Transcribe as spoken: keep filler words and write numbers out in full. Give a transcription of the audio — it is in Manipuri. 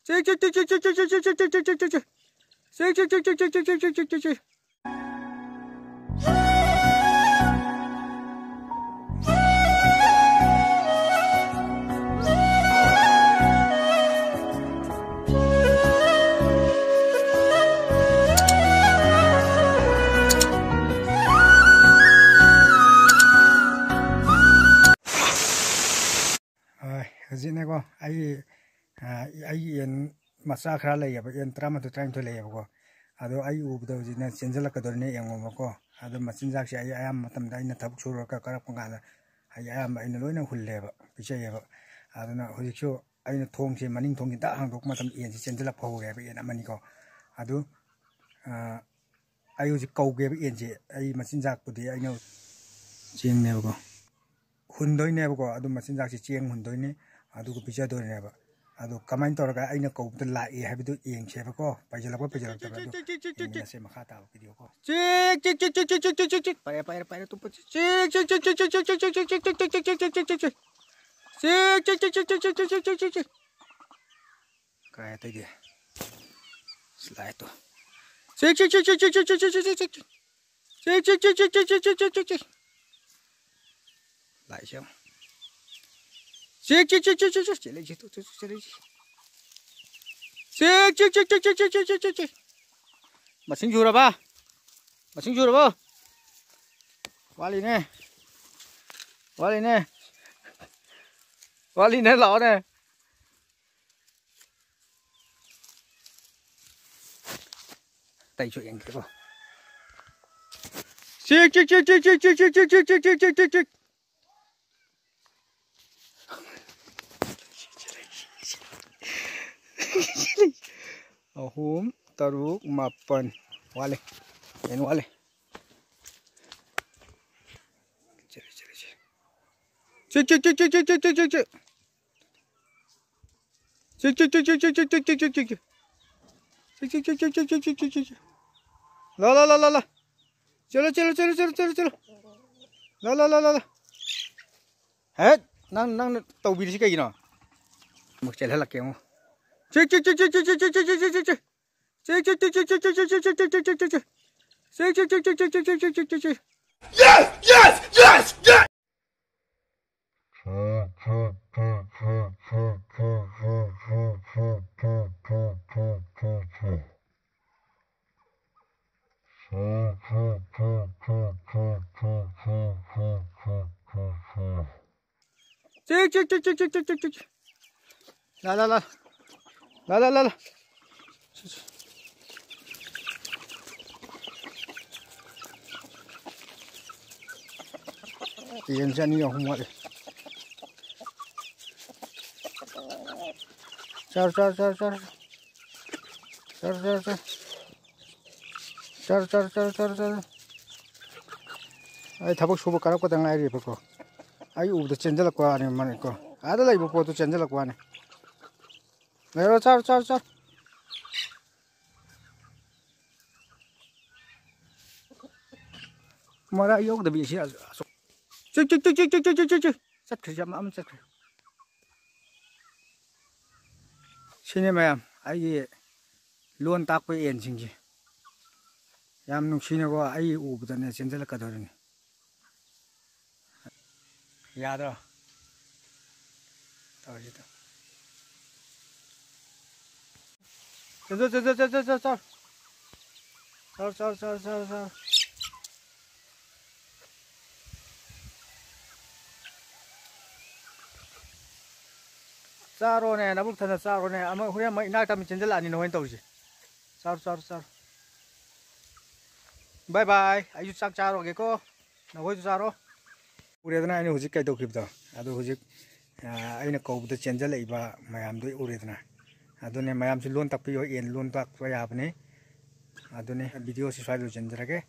ꯆꯤꯛ, ꯆꯤꯛ, ꯆꯤꯛ, ꯆꯤꯛ꯫ ꯆꯤꯛ, ꯆꯤꯛ, ꯆꯤꯛ, ꯆꯤꯛ꯫ ꯍꯣꯏ, ꯍꯧꯖꯤꯛꯅꯦꯀꯣ, ꯑꯩ, ꯑ, ꯑꯩꯒꯤ ꯌꯦꯟ ꯃꯆꯥ ꯈꯔ ꯂꯩꯌꯦꯕ, ꯌꯦꯟ ꯇꯔꯥꯃꯥꯊꯣꯏ, ꯇꯔꯥꯅꯤꯊꯣꯏ ꯂꯩꯌꯦꯕꯀꯣ꯫ ꯑꯗꯣ ꯑꯩ ꯎꯕꯗ ꯍꯧꯖꯤꯛꯅ ꯆꯦꯟꯁꯤꯜꯂꯛꯀꯗꯧꯔꯤꯅꯦ, ꯌꯦꯡꯉꯣꯕꯀꯣ꯫ ꯑꯗꯣ ꯃꯆꯤꯟꯖꯥꯛꯁꯦ ꯑꯩ ꯑꯌꯥꯝꯕ ꯃꯇꯝꯗ ꯑꯩꯅ ꯊꯕꯛ ꯁꯨꯔꯒ ꯀꯥꯔꯛꯄ ꯀꯥꯟꯗ ꯑꯩ ꯑꯌꯥꯝꯕ ꯑꯩꯅ ꯂꯣꯏꯅ ꯍꯨꯜꯂꯦꯕ, ꯄꯤꯖꯩꯌꯦꯕ꯫ ꯑꯗꯨꯅ ꯍꯧꯖꯤꯛꯁꯨ ꯑꯩꯅ ꯊꯣꯡꯁꯦ, ꯃꯅꯤꯡ ꯊꯣꯡꯁꯦ ꯗꯛ ꯍꯥꯡꯗꯣꯛꯄ ꯃꯇꯝꯗ ꯌꯦꯟꯁꯦ ꯆꯦꯟꯁꯤꯜꯂꯛꯄ ꯍꯧꯔꯦꯕ, ꯌꯦꯟ ꯑꯃꯅꯤꯀꯣ꯫ ꯑꯗꯨ, ꯑ, ꯑꯩ ꯍꯧꯖꯤꯛ ꯀꯧꯒꯦꯕ ꯌꯦꯟꯁꯦ꯫ ꯑꯩ ꯃꯆꯤꯟꯖꯥꯛꯄꯨꯗꯤ ꯑꯩꯅ ꯆꯦꯡꯅꯦꯕꯀꯣ꯫ ꯍꯨꯟꯗꯣꯏꯅꯦꯕꯀꯣ꯫ ꯑꯗꯨ ꯃꯆꯤꯟꯖꯥꯛꯁꯦ ꯆꯦꯡ ꯍꯨꯟꯗꯣꯏꯅꯦ, ꯑꯗꯨꯒ ꯄꯤꯖꯗꯣꯏꯅꯦꯕ꯫ ꯑꯗꯣ ꯀꯃꯥꯏꯅ ꯇꯧꯔꯒ ꯑꯩꯅ ꯀꯧꯕꯗ ꯂꯥꯛꯑꯦ ꯍꯥꯏꯕꯗꯨ ꯌꯦꯡꯁꯦꯕꯀꯣ, ꯄꯥꯏꯁꯤꯜꯂꯛꯄ ꯄꯥꯏꯁꯤꯜꯂꯛꯇꯕ ꯑꯗꯨ ꯌꯦꯡꯃꯤꯟꯅꯁꯦ ꯃꯈꯥ ꯇꯥꯕ ꯚꯤꯗꯤꯑꯣ ꯀꯣ꯫ ꯆꯤꯛ, ꯆꯤꯛ, ꯆꯤꯛ, ꯆꯤꯛ, ꯆꯤꯛ, ꯆꯤꯛ, ꯆꯤꯛ, ꯆꯤꯛ, ꯆꯤꯛ, ꯆꯤꯛ꯫ ꯄꯥꯏꯔꯦ, ꯄꯥꯏꯔꯦ, ꯄꯥꯏꯔꯦ, ꯇꯨꯝꯕ ꯆꯤꯛ, ꯆꯤꯛ, ꯆꯤꯛ, ꯆꯤꯛ, ꯆꯤꯛ, ꯆꯤꯛ, ꯆꯤꯛ, ꯆꯤꯛ꯫ ꯆꯤꯛ, ꯆꯤꯛ, ꯆꯤꯛ, ꯆꯤꯛ, ꯆꯤꯛ, ꯆꯤꯛ, ꯆꯤꯛ꯫ ꯀꯥꯏ ꯑꯇꯩꯗꯤ? ꯁꯤ ꯂꯥꯏꯠꯇꯣ꯫ ꯆꯤꯛ, ꯆꯤꯛ, ꯆꯤꯛ, ꯆꯤꯛ, ꯆꯤꯛ, ꯆꯤꯛ, ꯆꯤꯛ, ꯆꯤꯛ, ꯆꯤꯛ꯫ ꯆꯤꯛ, ꯆꯤꯛ, ꯆꯤꯛ, ꯆꯤꯛ, ꯆꯤꯛ꯫ ꯂꯥꯛꯏꯁꯦ ꯌꯦꯡꯉꯨ꯫ ꯆꯤꯛ, ꯆꯤꯛ, ꯆꯤꯛ, ꯆꯤꯛ, ꯆꯤꯛ, ꯆꯤꯛ꯫ ꯆꯦꯜꯂꯛꯏꯁꯦ ꯇꯨ, ꯇꯨ, ꯇꯨ, ꯆꯦꯜꯂꯛꯏꯁꯦ꯫ ꯆꯤꯛ, ꯆꯤꯛ, ꯆꯤꯛ, ꯆꯤꯛ꯫ ꯃꯁꯤꯡ ꯁꯨꯔꯕ? ꯃꯁꯤꯡ ꯁꯨꯔꯕꯣ? ꯋꯥꯠꯂꯤꯅꯦ꯫ ꯋꯥꯠꯂꯤꯅꯦ꯫ ꯋꯥꯠꯂꯤꯅꯦ, ꯂꯥꯛꯑꯣꯅꯦ꯫ ꯑꯇꯩꯁꯨ ꯌꯦꯡꯒꯦꯀꯣ꯫ ꯆꯤꯛ, ꯆꯤꯛ, ꯆꯤꯛ꯫ ꯑꯍꯨꯝ, ꯇꯔꯨꯛ, ꯃꯥꯄꯟ꯫ ꯋꯥꯠꯂꯤ꯫ ꯌꯦꯟ ꯋꯥꯠꯂꯤ꯫ ꯆꯠꯂꯤ, ꯆꯠꯂꯤ, ꯆꯠꯂꯤ꯫ ꯆꯤꯛ, ꯆꯤꯛ, ꯆꯤꯛ꯫ ꯆꯤꯛ, ꯆꯤꯛ, ꯆꯤꯛ, ꯆꯤꯛ꯫ ꯂꯥꯎ, ꯂꯥꯎ, ꯂꯥꯎ, ꯂꯥꯎ, ꯂꯥꯎ꯫ ꯆꯦꯜꯂꯣ, ꯆꯦꯜꯂꯣ, ꯆꯦꯜꯂꯣ, ꯆꯦꯜꯂꯣ, ꯆꯦꯜꯂꯣ꯫ ꯂꯥꯎ, ꯂꯥꯎ, ꯂꯥꯎ, ꯂꯥꯎ, ꯂꯥꯎ꯫ ꯍꯦꯠ, ꯅꯪ, ꯅꯪꯅ ꯇꯧꯕꯤꯔꯤꯁꯤ ꯀꯩꯒꯤꯅꯣ? ꯑꯃꯨꯛ ꯆꯦꯜꯍꯜꯂꯛꯀꯦ ꯑꯃꯨꯛ꯫ Yes, yes, yes, yes, yes. Chik, chik, chik, chik, chik, chik, chik, chik. La, la, la. La, la, la, la. ꯌꯦꯟꯁꯦ ꯑꯅꯤ ꯑꯍꯨꯝ ꯋꯥꯠꯂꯤ꯫ ꯆꯥꯔꯣ, ꯆꯥꯔꯣ, ꯆꯥꯔꯣ, ꯆꯥꯔꯣ꯫ ꯆꯥꯔꯣ, ꯆꯥꯔꯣ, ꯆꯥꯔꯣ꯫ ꯆꯥꯔꯣ, ꯆꯥꯔꯣ, ꯆꯥꯔꯣ, ꯆꯥꯔꯣ, ꯆꯥꯔꯣ꯫ ꯑꯩ ꯊꯕꯛ ꯁꯨꯕ ꯀꯥꯔꯛꯄꯗ ꯉꯥꯏꯔꯤꯕꯀꯣ꯫ ꯑꯩ ꯎꯕꯗ ꯆꯦꯟꯖꯜꯂꯛꯄ ꯋꯥꯅꯤ ꯃꯥꯅꯤꯀꯣ꯫ ꯑꯥꯗ ꯂꯩꯕ ꯄꯣꯠꯇꯨ ꯆꯦꯟꯖꯜꯂꯛꯄ ꯋꯥꯅꯤ꯫ ꯂꯩꯔꯣ, ꯆꯥꯔꯣ, ꯆꯥꯔꯣ, ꯆꯥꯔꯣ꯫ ꯃꯔꯥ ꯌꯧꯗꯕꯤ ꯑꯁꯤ ꯑꯁ-, ꯑꯁ-, ꯆꯤꯛ, ꯆꯤꯛ, ꯆꯤꯛ, ꯆꯤꯛ, ꯆꯤꯛ, ꯆꯤꯛ, ꯆꯤꯛ, ꯆꯤꯛ꯫ ꯆꯠꯈ꯭ꯔꯦ, ꯑꯃ, ꯑꯃ ꯆꯠꯈ꯭ꯔꯦ꯫ ꯁꯤꯅꯤ ꯃꯌꯥꯝ, ꯑꯩꯒꯤ ꯂꯣꯟ ꯇꯥꯛꯄ ꯌꯦꯟꯁꯤꯡꯁꯦ꯫ ꯌꯥꯝ ꯅꯨꯡꯁꯤꯅꯀꯣ, ꯑꯩ ꯎꯕꯗꯅꯦ ꯆꯦꯟꯁꯤꯜꯂꯛꯀꯗꯧꯔꯤꯅꯤ꯫ ꯌꯥꯗ꯭ꯔꯣ? ꯇꯧꯔꯤꯁꯤꯗ꯫ ꯆꯠ, ꯆꯠ, ꯆꯠ, ꯆꯠ, ꯆꯠ, ꯆꯠ, ꯆꯠ꯫ ꯆꯥꯔꯣ, ꯆꯥꯔꯣ, ꯆꯥꯔꯣ, ꯆꯥꯔꯣ, ꯆꯥꯔꯣ꯫ ꯆꯥꯔꯣꯅꯦ, ꯅꯕꯨꯛ ꯊꯟꯅ ꯆꯥꯔꯣꯅꯦ꯫ ꯑꯃ ꯍꯣꯔꯦꯟ ꯑꯃ ꯏꯅꯥꯛ ꯇꯝꯅ ꯆꯦꯟꯖꯜꯂꯛꯑꯅꯤ ꯅꯈꯣꯏꯅ ꯇꯧꯔꯤꯁꯦ꯫ ꯆꯥꯔꯣ, ꯆꯥꯔꯣ, ꯆꯥꯔꯣ꯫ Bye bye꯫ ꯑꯩꯁꯨ ꯆꯥꯛ ꯆꯥꯔꯨꯔꯒꯦꯀꯣ꯫ ꯅꯈꯣꯏꯁꯨ ꯆꯥꯔꯣ꯫ ꯎꯔꯦꯗꯅ ꯑꯩꯅ ꯍꯧꯖꯤꯛ ꯀꯩꯗꯧꯈꯤꯕꯗꯣ? ꯑꯗꯨ ꯍꯧꯖꯤꯛ, ꯑ, ꯑꯩꯅ ꯀꯧꯕꯗ ꯆꯦꯟꯖꯜꯂꯛꯏꯕ ꯃꯌꯥꯝꯗꯣ ꯎꯔꯦꯗꯅ? ꯑꯗꯨꯅꯦ, ꯃꯌꯥꯝꯁꯨ ꯂꯣꯟ ꯇꯥꯛꯄꯤꯌꯣ, ꯌꯦꯟ ꯂꯣꯟ ꯇꯥꯛꯄ ꯌꯥꯕꯅꯤ꯫ ꯑꯗꯨꯅꯦ, video ꯁꯤ ꯁ꯭ꯋꯥꯏꯗ ꯂꯣꯏꯁꯤꯟꯖꯔꯒꯦ꯫